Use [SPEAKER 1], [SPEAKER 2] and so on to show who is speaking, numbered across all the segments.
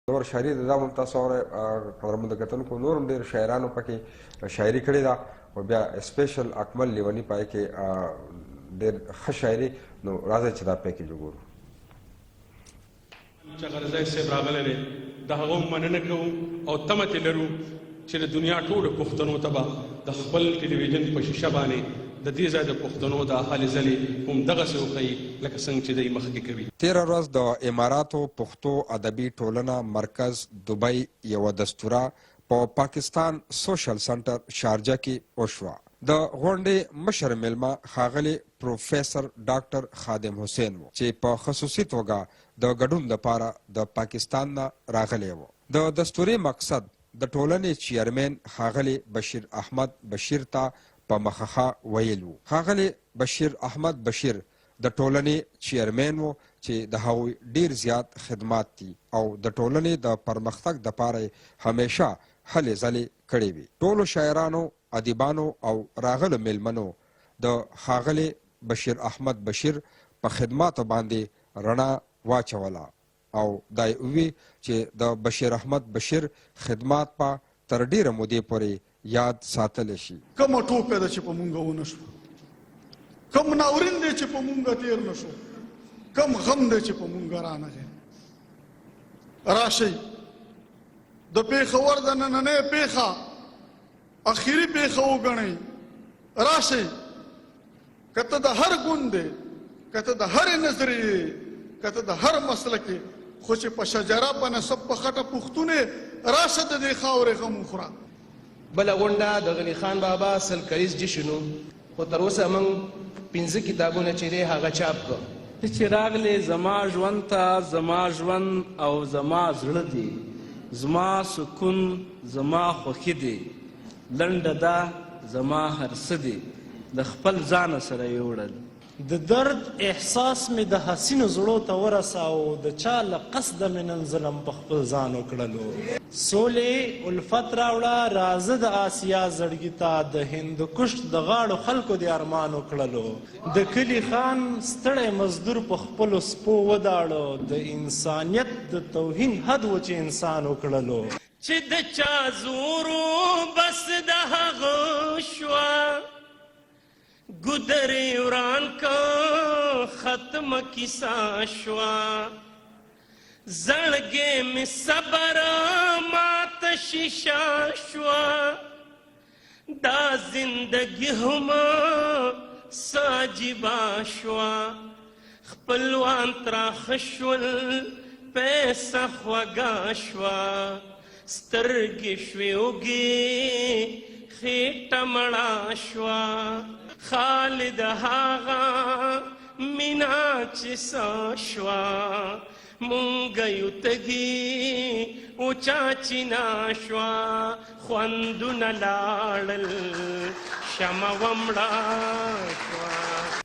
[SPEAKER 1] نور شاعري د دا هم تاسو اورئ قدرمند کتونکو. نور هم ډېر شاعرانو پکې شاعري کړې ده، خو بیا سپیشل اکمل لیوني پای کې ډېر ښه شاعري. نو راځئ چې دا پیکیج وګورو.
[SPEAKER 2] چې غرزی صاحب راغلی دی، د هغه هم مننه کوو او تمه ترې لرو چې د دنیا ټولو پښتنو ته به د خپل ټلویزیون په شیشه باندې د دې ځای د پښتنو دا هلې ځلې هم دغسې وښيي لکه څنګه چې دی مخکې کوي.
[SPEAKER 1] تېره ورځ د اماراتو پښتو ادبي ټولنه مرکز دوبۍ یوه دستوره په پاکستان سوشل سنټر شارجه کې وشوه. د غونډې مشر مېلمه ښاغلی پروفیسر ډاکټر خادم حسین و چې په خصوصي توګه د ګډون لپاره د پاکستان نه راغلی و. د دستورې مقصد د ټولنې چیئرمین ښاغلي بشیر احمد بشیر ته په مخه ښه ویل وو. ښاغلی بشیر احمد بشیر د ټولنې چیئرمین و چې د هغوی ډیر زیات خدمات دي او د ټولنې د پرمختګ دپاره یې همیشه هلې ځلې کړې وې. ټولو شاعرانو، ادیبانو او راغلو میلمنو د ښاغلي بشیر احمد بشیر په خدماتو باندې رڼا واچوله او دا یې ووی چې د بشیر احمد بشیر خدمات به تر ډیره مودې پورې یاد ساتل شي.
[SPEAKER 3] کومه ټوکه ده چې په مونږ ونه شوه، کوم ناورین دی چې په مونږ تیر نه شو، کوم غم دی چې په مونږ رانغی. راشئ د پېښور د نننۍ پېښه اخیری پېښه وګڼئ. راشئ که ته د هر ګوند دی، که ته د هرې نظریې، که ته د هر مسلک، خو چې په شجره په نسب په خټه پښتون یې، راشه د دې خاورې غم وخوره.
[SPEAKER 4] بله غونډه د غني خان بابا 100 کلیز جشن و، خو تر اوسه موږ 5 کتابونه چې دی هغه چاپ کړ.
[SPEAKER 5] ته چې راغلې زما ژوند ته، زما ژوند او زما زړه دی، زما سکون زما خوښي دی، لنډه دا زما هر څه دی، د خپل ځانه سره یوړل.
[SPEAKER 6] د درد احساس مې د حسینو زړو ته ورساو، د چا له قصده مې نن ظلم په خپل ځان وکړلو. سولې الفت راوړه راځه د آسیا زړګي ته، د هندوکش د غاړو خلکو دې ارمان وکړلو. د کلي خان ستړی مزدور په خپلو سپو وداړو، د انسانیت د توهین حد و چې انسان وکړلو.
[SPEAKER 7] چې د چا زورو بس د هغه شوه، ګودرې وران که ختمه کیسه شوه، زړګی مې صبر ماته شیشه شوه، دا زندګي هم څه عجیبه شوه، خپلوان تراخه شول پیسه خوږه شوه، سترګې شوې اوږې خېټه مړه شوه، خالد هغه مینا چې څه شوه، مونږ یو تږي او چا چې نه شوه، خوندونه لاړل شمع ومړه شوه.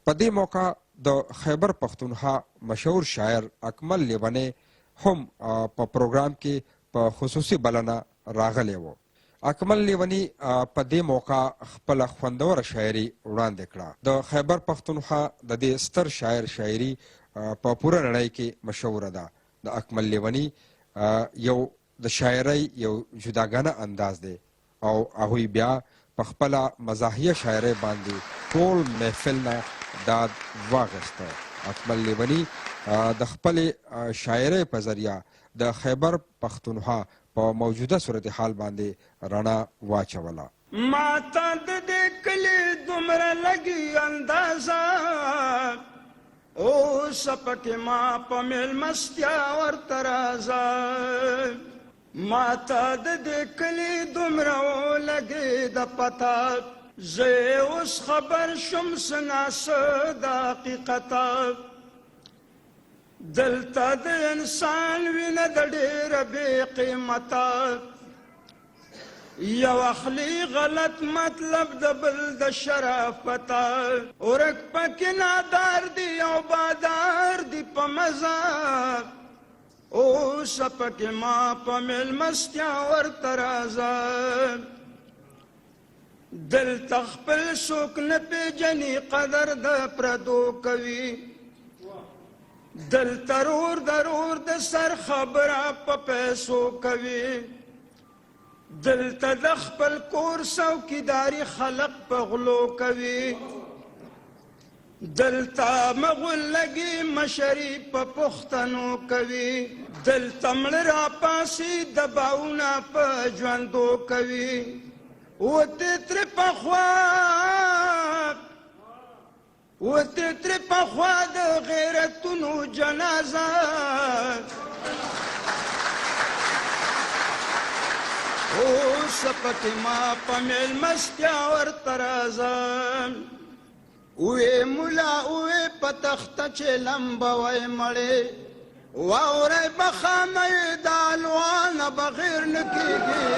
[SPEAKER 1] په دې موقع د خیبر پښتونخوا مشهور شاعر اکمل لیونی هم په پروګرام کې په خصوصي بلنه راغلی و. اکمل لیوني په دې موقع خپله خوندوره شاعري وړاندې کړه. د خیبر پښتونخوا د دې ستر شاعر شاعري په پوره نړۍ کې مشهوره ده. د اکمل لیوني یو د شاعرۍ یو جداګانه انداز دی او هغوی بیا په خپله مزاحیه شاعرۍ باندې ټول محفل نه داد واخیسته. اکمل لیوني د خپلې شاعرۍ په ذریعه د خیبر پښتونخوا په موجوده صورتحال باندې رڼا واچوله.
[SPEAKER 8] ماته د دې کلي دومره لږي اندازه، اوس پکې ما په مېلمستیا ورته راځه. ماته د دې کلي دومره ولګېده پته، زه یې اوس خبر شوم څه ناڅه د حقیقته. دلته د انسان وینه د ډېره بې قیمته، یو اخلي غلط مطلب د بل د شرافته، ورک پکې نادار دی او بادار دی په مزه، اوس پکې ما په مېلمستیا ورته راځه. دلته خپل څوک نه پېژني قدر د پردو کوي، دلته رور د رور د سر خبره په پیسو کوي. دلته د خپل کور څوکیداري خلق په غلو کوي. دلته مغول لګي مشري په پښتنو کوي. دلته مړه راپاسي د باونه په ژوندو کوي. وته تر پخوا وته تر پخوا د غیرتونو جنازه. اوس پکې ما په مېلمستیا ورته راځه. وې ملا وې په تخته چې لمبه وای مړې، واورئ بخامه د الوانه بغیر نه کېږي.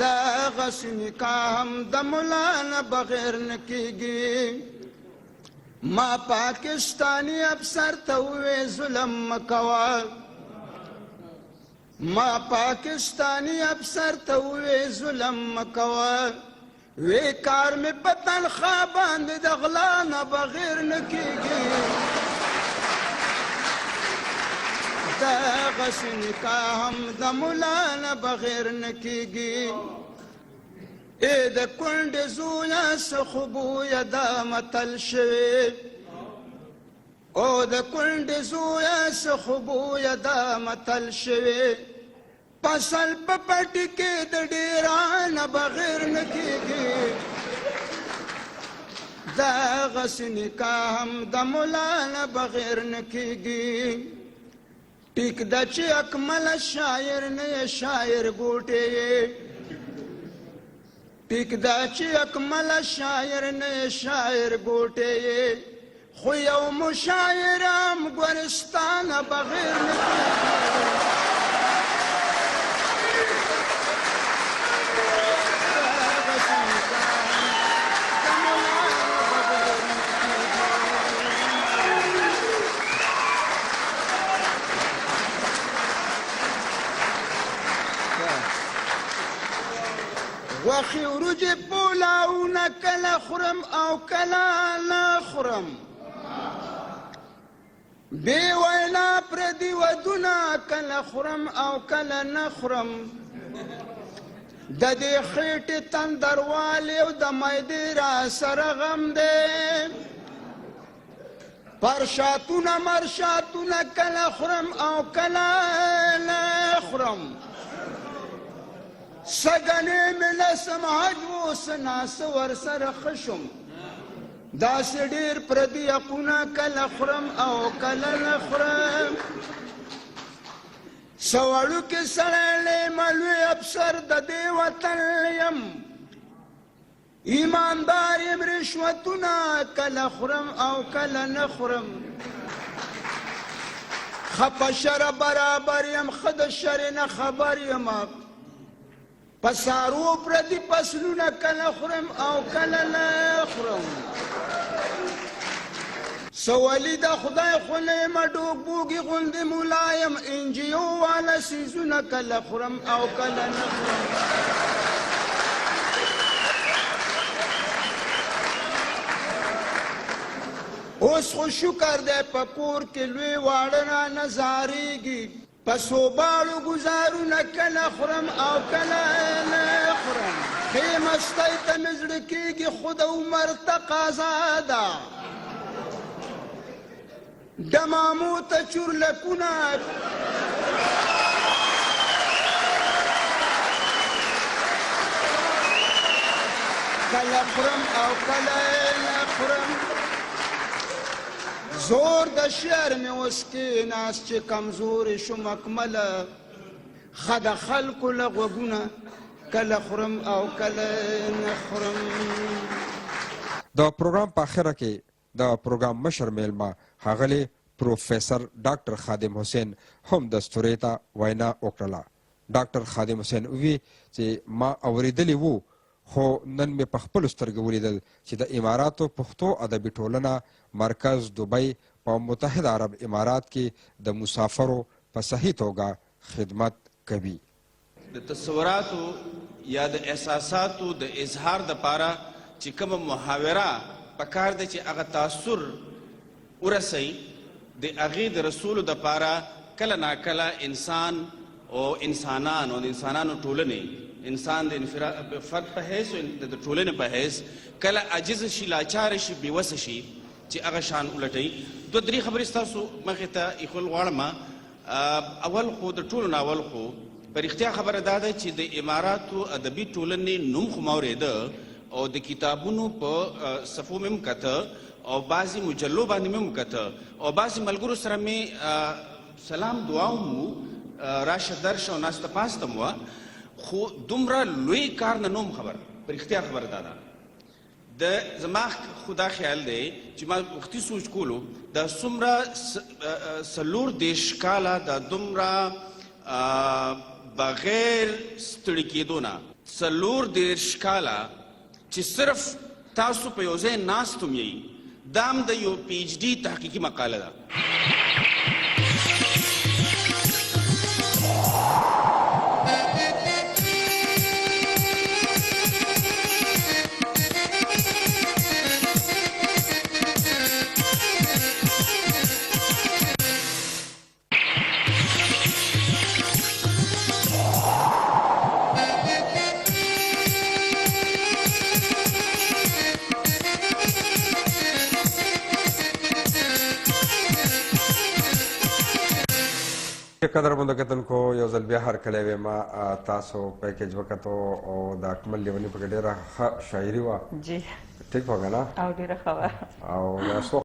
[SPEAKER 8] دغسې نکاح هم د ملا نه بغیر نه کېږي. ما پاکستاني افسر ته ووې ظلم مه کوه. ما پاکستاني افسر ته ووې ظلم مه کوه. وې کار مې په تنخوا باندې د غلا نه بغیر نه کېږي. دغسې نکاح هم د ملا نه بغیر نه کېږي. ای د کونډې زویه څه خوبویه دا متل شوی. او د کونډې زویه څه خوبویه دا متل شوی. فصل په پټي کې د ډېرانه بغیر نه کېږي. دغسې نکاح هم د ملا نه بغیر نه کېږي. ټیک ده چې اکمل شاعر نه یې شاعر ګوټې یې. ټیک ده چې اکمل شاعر نه یې شاعر ګوټې یې. خو یو مشاعره هم ګورستانه بغیر نه کېږي. غوښې وریجې پولاونه کله خورم او کله نه خورم. بې وینا پردي ودونه کله خورم او کله نه خورم. د دې خېټې تندروالی او د معدې را سره غم دی. پرشاتونه مرشاتونه کله خورم او کله نه خورم. سږنی مې لسم حج و، څه ناڅه ورسره ښه شوم. داسې ډېر پردي حقونه کله خورم او کله نه خورم. څه وړوکی سړی نه یم، لوی افسر د دې وطن یم. ایماندار یم، رشوتونه کله خورم او کله نه خورم. ښه په شرع برابر یم، ښه د شرع نه خبر یم. په سارو پردي فصلونه کله خورم او کله نه خورم. څه ولي د خدای خو نه یم، ډوک بوګي غوندې ملا یم. انجیو والا څیزونه کله خورم او کله نه خورم. اوس خو شکر دی په کور کې لوی واړه رانه ځارېږي. په سوباړو ګزارونه کله خورم او کله نه خورم. ښې مستۍ ته مې زړه کېږي خو د عمر تقاضا ده. دمامو ته چورلکونه کله خورم او کله نه خورم. زور د شعر مې اوس کېناست چې کمزورې شوم اکمله. ښه د خلکو له غوږونه کله خورم او کله نه خورم.
[SPEAKER 1] د پروګرام په اخره کې د پروګرام مشر میلمه ښاغلی پروفیسر ډاکټر خادم حسین هم دستورې ته وینا وکړله. ډاکټر خادم حسین ووی چې ما اوریدلي وو خو نن مې په خپلو سترګو ولیدل چې د اماراتو پښتو ادبي ټولنه مرکز دوبۍ په متحده عرب امارات کې د مسافرو په صحیح توګه خدمت کوي.
[SPEAKER 9] د تصوراتو یا د احساساتو د اظهار د پاره چې کومه محاوره پکار ده چې هغه تاثر ورسوي، د هغې د رسولو دپاره کله ناکله انسان او انسانان او د انسانانو ټولنې، انسان د فرد په حیث او د ټولنې په حیث کله عاجز شي، لاچاره شي، بې وسه شي چې هغه شان ولټوي. دوه درې خبرې ستاسو مخې ته ایښودل غواړم. اول خو د ټولو نه اول خو په رښتیا خبره دا ده چې د اماراتو ادبي ټولنې نوم خو ما اورېده او د کتابونو په صفو مې هم کته او بعضې مجلو باندې مې هم کته او بعضې ملګرو سره مې سلام دعا هم وو، راشه درشه او ناسته پاسته هم وه، خو دومره لوی کار نه نه وم خبر. په رښتیا خبره دا ده، د زما خو دا خیال دی چې ما وختي سوچ کولو دا څومره 34 کاله دا دومره بغیر ستړي کېدو نه 34 کاله چې صرف تاسو په یو ځای ناست هم یئ، دا هم د یو پي ایچ ډي تحقیقي مقاله ده.
[SPEAKER 1] قدرمندو کتونکو یو ځل بیا هرکلی وایم. تاسو پیکیج وکتو او د اکمل لیوني پکې ډېره ښه شاعري وه.
[SPEAKER 10] جی
[SPEAKER 1] ټیک وه که نه؟
[SPEAKER 10] او ډېره ښه وه.
[SPEAKER 1] او دا څو